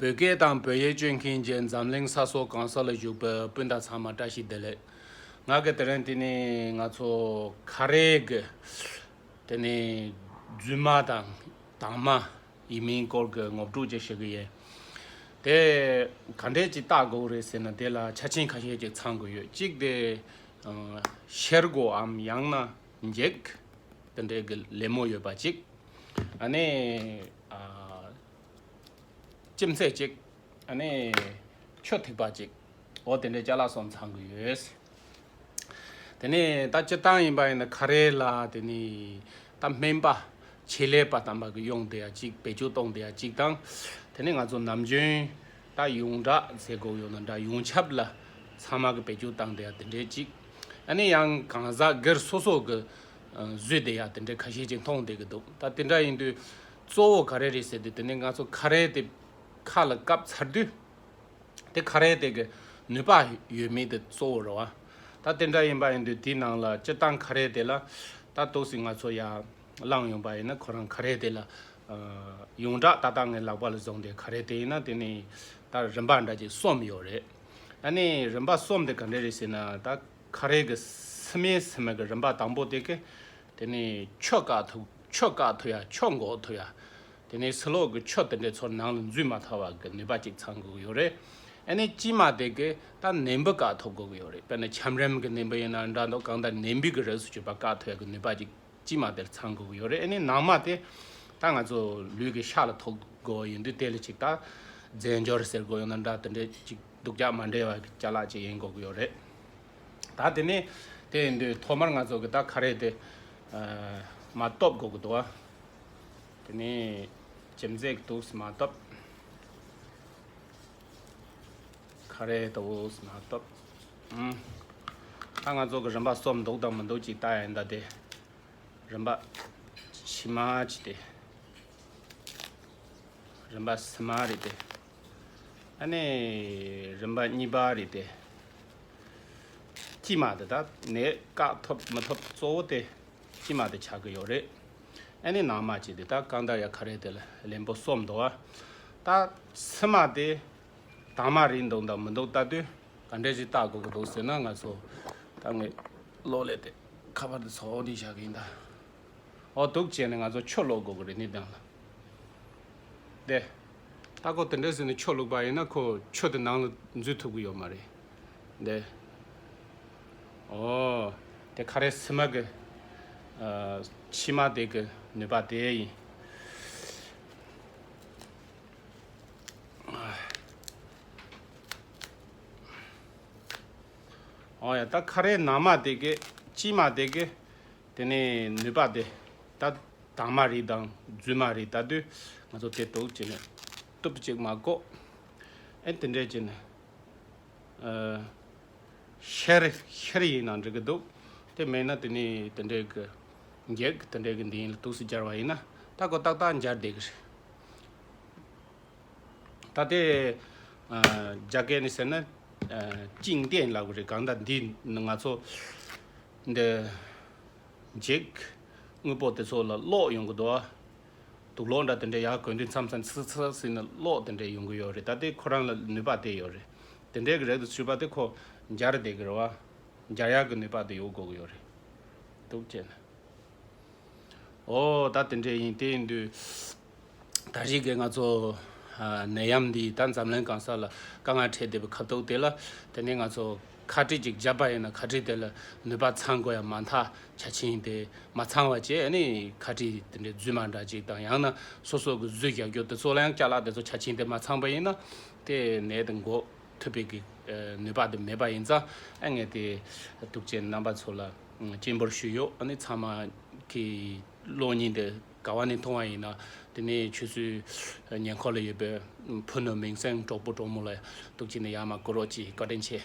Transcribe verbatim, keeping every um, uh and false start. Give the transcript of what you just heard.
བོད་སྐད་དང་བོད་ཡིག་སྤྱོད་མཁན་གྱི་འཛམ་གླིང་ས་ཕྱོགས་གང་ས་ལ་བཞུགས་པའི་སྤུན་ཟླ་ཚང་མ་བཀྲ་ཤིས་བདེ་ལེགས། ང་གི་དེ་རིང་དེ་ནས་ང་ཚོ་ཁ་རས་གི་དེ་ནས་རྫུན་མ་དང་དྭངས་མ་ཡིན་མིན་སྐོར་གྱི་ངོ་སྤྲོད་ཅིག་ཞུ་གི་ཡིན། དེ་ག་འདྲས་ཅིག་བལྟ་དགོས་རེད་ཟེར་ན། དེ་ལ་ཆ་རྐྱེན་ཁ་ཤས་ཅིག་ཚང་དགོས་ཡོད། གཅིག་དེ་ཤེལ་སྒོའམ་ཡང་ན་འགྱིག་དེ་འདྲས་ཀྱི་ལེབ་མོ་ཡོད་པ་གཅིག་ཨ་ནི་ཨ། ལྕེ་མཚལ་གཅིག་ཨ་ནི་ཆུ་ཐིགས་པ་གཅིག་འོ་དེ་འདྲའི་ཅ་ལག་གསུམ་ཚང་གི་ཡོད། དེ་ནས་ད་སྤྱིར་བཏང་ཡིན་པ་ཡིན་ན་ཁ་རས་ལ་དེ་ནས་ད་སྨན་པ་ཆེད་ལས་པ་དམ་པ་གི་ཡོང་བསྡད་ཡ་གཅིག་བེད་སྤྱོད་གཏོང་བསྡད་ཡ་གཅིག་དང་། དེ་ནས་ང་ཚོ་ནམ་རྒྱུན་ད་ཡོངས་གྲགས་ཟེར་དགོས་ཡོད་ན་འདྲ། ཡོངས་ཁྱབ་ལ་ཚང་མ་གི་བེད་སྤྱོད་བཏང་བསྡད་ཡ་དེ་འདྲའི་གཅིག་ཨ་ནི་ཡང་གང་ཟག་སྒེར་སོ་སོ་གི་བཟོས་བསྡད་ཡ་དེ་འདྲའི་ཁ་ཤས་ཅིག་མཐོང་བསྡད་གི་འདུག་ད་དེ་འདྲ་ཡིན་དུས་གཙོ་བོ་ག་རེ་རེད་ཟེར་དུས། དེ་ནས་ང་ཚོ་ཁ་རས་དེ་ཁ་ལ་བཀབ་ཚར་དུས། དེ་ཁ་རས་དེ་གི་ནུས་པ་ཡོད་མེད་དེ་གཙོ་བོ་རེད་བ། ད་དེ་འདྲ་ཡིན་པ་ཡིན་དུས་དེའི་ནང་ལ་སྤྱིར་བཏང་ཁ་རས་དེ་ལ་ད་ཏོག་ཙམ་ང་ཚོ་ཡར་བླངས་ཡོང་པ་ཡིན་ན། ཁོ་རང་ཁ་རས་དེ་ལ་ཡོངས་གྲགས་ད་ལྟ་ངའི་ལག་པ་ལ་བཟུང་དེ་ཁ་རས་དེ་ཡིན་ན། དེ་ནི་ད་རིམ་པ་འདྲ་ཅིག་གསུམ་ཡོད་རེད། ཨ་ནི་རིམ་པ་གསུམ་དེ་ག་འདྲ་རེད་ཟེར་ན། ད་ཁ་རས་གི་སི་མེ་སི་མེ་གི་རིམ་པ་དང་པོ་དེ་གི་དེ་ནི་ཆུ་བཀག་ཐུབ། ཆུ་བཀག་ཐུབ་ཡ། ཆུ་འགོག་ཐུབ་ཡ། དེ་ནས་ཕྱི་ལོགས་ཀྱི་ཆུ་དེ་འདྲའི་ཚོ་ནང་ལ་འཛུལ་མ་ཐུབ་པ་གི་ནུས་པ་ཅིག་ཚང་དགོས་ཀྱི་ཡོད་རེད། ཨ་ནི་དཀྱིལ་མ་དེ་གི་ད་ནད་འབུ་བཀག་ཐུབ་དགོས་ཀྱི་ཡོད་རེད། དཔེར་ན་ཆམ་རིམས་ཀྱི་ནད་འབུ་ཡིན་ན་འདྲ་འདུག་གང་ལྟར་ནད་འབུ་གི་རིགས་སུ་གྱུར་པ་བཀག་ཐུབ་ཡ་གི་ནུས་པ་ཅིག་དཀྱིལ་མ་དེར་ཚང་དགོས་ཀྱི་ཡོད་རེད། ཨ་ནི་ནང་མ་དེ་ད་ང་ཚོ་ལུས་ཀྱི་ཤ་ལ་ཐུག་དགོས་ཡིན་དུས། དེ་ལ་ཅིག་ད་རྫས་སྦྱོར་ཟེར་དགོས་ཡོད་ན་འདྲ། དེ་འདྲའི་ཅིག་སྡུག་ཅག་མ་འདྲེས་པ་གི་ཅ་ལག་ཅིག་ཡིན་དགོས་ཀྱི་ཡོད་རེད། ད་དེ་ནས་དེ་ཡིན་དུས་ཐོག་མར་ང་ཚོ་གི་ད་ཁ་རས་དེ་མར་གཏུབ་དགོས་ཀྱི་འདུག་བ། དེ་ནས་ལྕེ་མཚལ་གྱི་འདུག་སེ་མར་གཏུབ། ཁ་རས་འདུག་སེ་མར་གཏུབ། ཨུམ། ད་ང་ཚོ་གི་རིམ་པ་གསུམ་འདུག་དང་མི་འདུག་ཅིག་ལྟ་ཡ་ཡིན་ད་དེ། རིམ་པ་ཕྱི་མ་ཅིག་དེ། རིམ་པ་ཕྱི་མ་རེད་དེ། ཨ་ནི་རིམ་པ་གཉིས་པ་རེད་དེ། དཀྱིལ་མ་དེ་ད་ནད་བཀག་ཐུབ་མི་ཐུབ་གཙོ་བོ་དེ་དཀྱིལ་མ་དེ་ཆགས་ཀྱི་ཡོད་རེད། ཨ་ནི་ནང་མ་ཅིག་དེ་ད་གང་ལྟར་ཡ་ཁ་རས་དེ་ལ་ལེབ་མོ་གསུམ་འདུག་བ། ད་ཕྱི་མ་དེ་དྭངས་མ་རེད་འདུག་དང་མི་འདུག་ལྟ་དུས་ག་འདྲས་ཞིག་བལྟ་དགོས་ཀྱི་འདུག་ཟེར་ན། ང་ཚོ་ད་ངས་གློག་ཀླད་དེ་ཁ་པར་དེ་ཚོ་འདི་བཞག་གི་ཡིན་ད། འོ་འདུག་བྱས་ནས་ང་ཚོ་ཆུ་བླུག་དགོས་ཀྱི་རེད་ནི་དང་ལ། དེ། ད་ཁོ་དེ་འདྲས་ཟེར་ནས་ཆུ་བླུག་པ་ཡིན་ན་ཁོ་ཆུ་དེ་ནང་ལ་འཛུལ་ཐུབ་ཀྱི་ཡོད་མ་རེད། དེ། འོ། དེ་ཁ་རས་ཕྱི་མ་གི། ཨ། ཕྱི་མ་དེ་གི་ནུས་པ་དེ་ཡིན། འོ་ཡ། ད་ཁ་རས་ནང་མ་དེ་གི། དཀྱིལ་མ་དེ་གི། དེ་ནས་ནུས་པ་དེ། ད་དྭངས་མ་རེད་དང་རྫུན་མ་རེད་ལྟ་དུས། ང་ཚོ་དེ་འདུག་བྱས་ནས་གཏུབ་ཅིག་མ་བཀོག་ཨེ་དེ་འདྲས་བྱས་ནས། ཨ། ཤར་ཤར་ཡིན་ན་འགྲིག་གི་འདུག་དེ་མེད་ན་དེ་ནས་དེ་འདྲས་གི་འགྱིག་དེ་འདྲས་གི་འདི་ཡིན་ལ་འདུག་སེ་སྦྱར་བ་ཡིན་ན། ད་ཁོ་ཏག་ཏག་འབྱར་བསྡད་གི་རེད། ད་དེ། ཨ། རྒྱ་སྐད་ནས་ཟེར་ན། ཨ། བཅིངས་གཏན་ལབ་གི་རེད། གང་ལྟར་འདི་ང་ཚོ་འདི་འགྱིག་དངོས་པོ་དེ་ཚོ་ལ་གློག་ཡོང་གི་འདུག་བ། དུག་སློག་འདྲ་དེ་འདྲ་ཡར་གོན་དུས་མཚམས་མཚམས་ཚིག་ཚིག་ཟེར་ནས་གློག་དེ་འདྲ་ཡོང་གི་ཡོད་རེད། ད་དེ་ཁོ་རང་ལ་ནུས་པ་དེ་ཡོད་རེད། དེ་འདྲའི་གི་རིགས་དེ་ཚུད་པ་དེ་ཁོ་འབྱར་བསྡད་གི་རེད་བ། འབྱར་ཡག་གི་ནུས་པ་དེ་ཡོད་དགོས་གི་ཡོད་རེད། འདུག་བྱས་ན། འོ་ད་དེ་འདྲ་ཡིན། དེ་ཡིན་དུས། ད་རེས་ཀྱི་ང་ཚོ། ཨ། ནད་ཡམས་འདི་ད་འཛམ་གླིང་གང་ས་ལ་དཀའ་ངལ་འཕྲད་བསྡད་པའི་ཁ་ཐུག་དེ་ལ། དེ་ནས་ང་ཚོ་ཁ་དཀྲིས་ཅིག་བརྒྱབ་པ་ཡིན་ན། ཁ་དཀྲིས་དེ་ལ་ནུས་པ་ཚང་དགོས་ཡ་མ་མཐའ་ཆ་ཆེན་དེ་མ་ཚང་བ་བྱས། ཨ་ནི་ཁ་དཀྲིས་དེ་འདྲའི་རྫུན་མ་འདྲ་ཅིག་དང་། ཡང་ན་སོ་སོ་གི་བཟོས་བཞག་རྒྱུ་དེ་ཚོ་ལ་ཡང་ཅ་ལག་དེ་ཚོ་ཆ་ཆེན་དེ་མ་ཚང་པ་ཡིན་ན། དེ་ནད་དེ་འགོག་ཐུབ་པའི་གི། ཨ། ནུས་པ་དེ་མེད་པ་ཡིན་ཙང་། ཨ། ངས་དེ་འདུག་བྱས་རྣམ་པ་ཚོ་ལ་སྤྱན་འབུལ་ཞུས་ཡོད། ཨ་ནི་ཚང་མ་གི་གློག་བརྙན་དེ་ག་བ་ནས་མཐོང་བ་ཡིན་ན། དེ་ནས་ཆུ་ཚོད་ཉེ་འཁོར་ལ་ཡོད་པའི་ཕུ་ནུ་མིང་སྲིང་གྲོགས་པོ་གྲོགས་མོ་ལ་འདུག་བྱས་ནས་ཡར་མར་བསྐུར་རོགས་གྱིས། བཀའ་དྲིན་ཆེ།